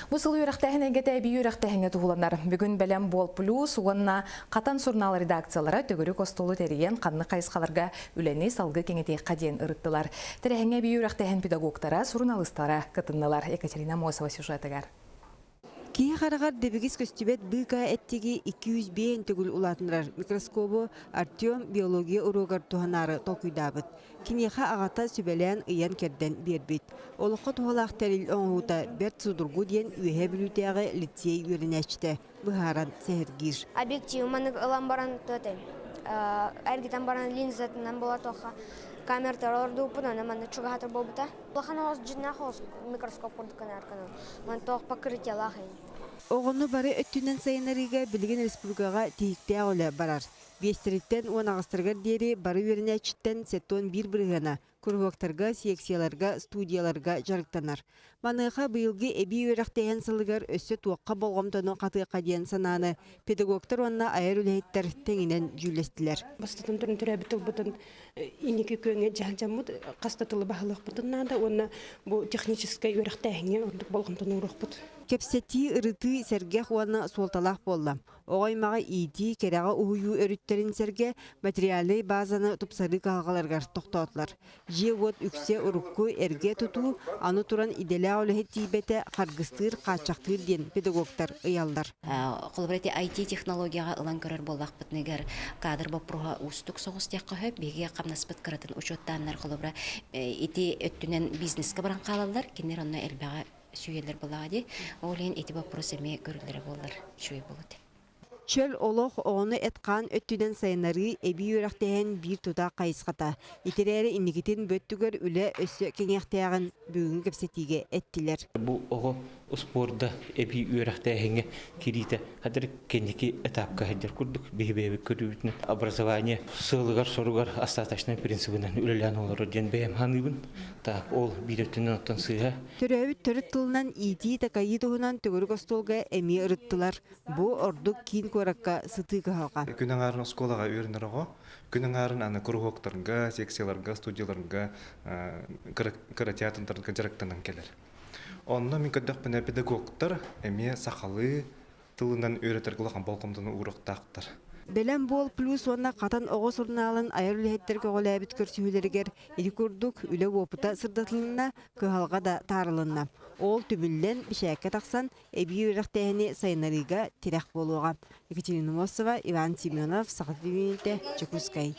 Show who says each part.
Speaker 1: Бу сыл үөрэхтээһин эйгэтэ эбии үөрэхтээһиҥҥэ туһуланар. Бүгүн Бэлэм буол плюс уонна Хатан сурунаал редакциялара төгүрүк остуолу тэрийэн ханнык хайысхаларга үлэни салгыы кэҥэтиэххэ диэн ырыттылар. Тэрээһиҥҥэ эбии үөрэхтээһин педагогтара, суруналыыстара кытыннылар. Екатерина Мосова сюжетыгар.
Speaker 2: Киһи хараҕар дэбигис көстүбэт быыкаа эттиги 205 төгүл улаатыннарар микроскобу Артем биология уруогар туһанаары толкуйдаабыт. Киниэхэ аҕата сүбэлээн ыйан-кэрдэн биэрбит. Олоххо туһалаах тэрил оҥоһуута бэрт судургу диэн Үөһээ Бүлүүтээҕи лицей үөрэнээччитэ быһааран сэһэргиир.
Speaker 3: Объектив маннык ылан баран туотай эргитэн баран линзатынан буола туохха камератыгар олордубуппун аны манна чугаһатар буолбута. Улахан оҕус дьиннээх оҕус микроскоп курдук гынар ман туох покрытиелаах
Speaker 2: Оҕону бары өттүнэн сайыннарыыга билигин республикаҕа тиһиктээх үлэ барар. Биэстэриттэн 18-рыгар диэри бары үөрэнээччиттэн 71 бырыһыана куруһуоктарга, секцияларга, студияларга дьарыктанар. Маныаха быйылгы эбии үөрэхтээһин сылыгар өссө туохха болҕомтону хатыахха диэн санааны педагогтар уонна айар үлэһиттэр тэҥинэн дьүүллэстилэр.
Speaker 4: Бастатан туран төрөөбүт тылбытын инники күөҥҥэ дьаһалдьаммыт хас да тылы баһылыахпытын наада уонна бу техническэй үөрэхтээһиҥҥэ ордук болҕомтону ууруохпут.
Speaker 2: Кэпсэтии, ырытыы сэргэх уонна суолталаах буолла. Оҕо аймаҕы иитии, кэрэҕэ уһуйуу өрүттэрин сэргэ материальнай базаны тупсарыы кыһалҕаларыгар тохтоотулар. Дьиэ-уот үксэ урукку эргэ тутуу, аны туран идэлээх үлэһит тиийбэтэ харгыстыыр, хааччахтыыр диэн педагогтар ыйаллар.
Speaker 5: Холобура ити IT-технологияҕа ылан көрөр буоллахпытыныгар кадр боппуруоһа уустук соҕус диэххэ сөп. Биһиги хамнаспыт кыратын учуоттааннар холобура ити өттүнэн бизнеска баран хаалаллар. Кинилэр онно элбэҕи сүүйэллэр буоллаҕа дии. Ол иһин ити боппуруос эмиэ көрүллэрэ буоллар үчүгэй буолуо этэ.
Speaker 2: Чөл олох оҕону эт-хаан өттүнэн сайыннарыы эбии үөрэхтээһин биир тутаах хайысхата. Итирээри инникитин бу өттүгэр үлэ өссө кэҥиэхтээҕин бүгүҥҥү кэпсэтиигэ эттилэр.
Speaker 6: Бу оҕо успуорда эбии үөрэхтээһиҥҥэ киириитэ хадыр кэнники этапка сылдьар курдук биһи бэйэбит көрүүбүтүнэн образование сыалыгар-соругар остаточнай принцибинэн үлэлээн олорор диэн бэйэм саныыбын. Так, ол биир өттүнэн оттон сыыһа.
Speaker 2: Төрөөбүт төрүт тылынан иитии-такайыы туһунан төгүрүк остуолга эмиэ ырыттылар. Бу ордук киин куоракка сытыы кыһалҕа.
Speaker 7: Күн аҥаарын оскуолаҕа үөрэнэр оҕо, күн аҥаарын аны куруһуоктарга, секцияларга, студияларга, кыра театрдарга дьарыктанан кэлэр. Онно мин көрдөхпүнэ педагогтар эмиэ сахалыы тылынан үөрэтэргэ улахан болҕомтону ууруохтаахтар.
Speaker 2: Бэлэм буол плюс уонна Хатан оҕо сурунаалын айар үлэһиттэр көҕүлээбит көрсүһүүлэригэр ити курдук үлэ уопута сырдатылынна, кыһалҕа да таарылынна. Ол түмүллэн, бишээккэ тахсан, эбии үөрэхтээһини сайыннарыыга тирэх буолуоҕа. Екатерина Мосова, Иван Семенов, Саха телевидениетэ, Дьокуускай.